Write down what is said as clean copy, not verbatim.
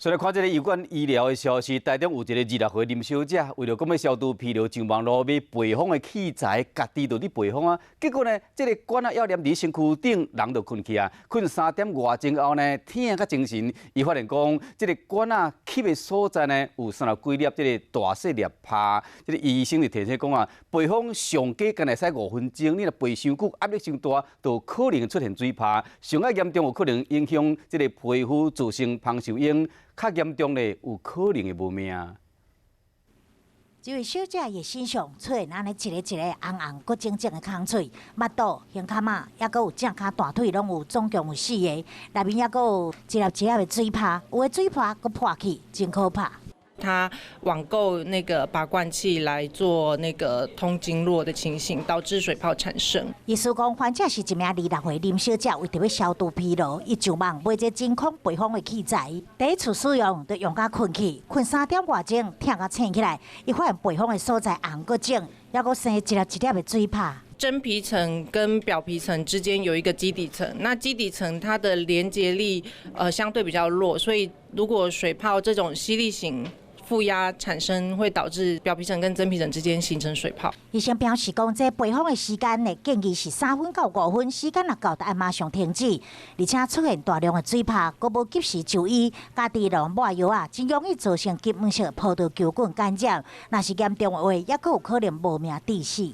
所以來看這个有關醫療的消息，台中有一个26歲林小姐，為著講欲消除疲勞，上網路買背風的器材，家己就佇背風啊。結果呢，這个管仔猶黏佇身軀頂，人就睏去啊。睏3點外鐘後呢，疼較精神，伊發現講，這个管仔吸的所在呢，有三十幾粒這个大細粒泡。這个醫生就提醒講啊，背風上加干焦會使5分鐘，你若背傷久，壓力傷大，就可能出現水泡。上較嚴重有可能影響這个皮膚，造成芳受癭。較嚴重的有可能會無命。這位小姐伊身上出現按呢一个一个紅紅閣腫腫的空喙，腹肚、胸坎仔，猶閣有正跤大腿攏有，總共有四个，內面猶閣有一粒一粒的水泡，有的水泡閣破去，真可怕。他網購那個拔罐器來做那個通經絡的情形，導致水泡產生。醫師講，患者是一名26歲林小姐，為著欲消除疲勞，伊上網買這真空背風的器材，第一次使用就用甲睏去，睏3點外鐘，疼甲醒起來，伊發現背風的所在紅閣腫，猶閣生一粒一粒的水泡。真皮層跟表皮層之間有一個基底層，那基底層它的連接力相對比較弱，所以如果水泡這種吸力型負壓產生，會導致表皮層跟真皮層之間形成水泡。醫生表示講，這背風的時間呢，建議是3分到5分，時間若到，就愛馬上停止。而且出現大量的水泡，閣無及時就醫，家己攏抹藥啊，真容易造成金黃色葡萄球菌感染。若是嚴重的話，猶閣有可能無命致死。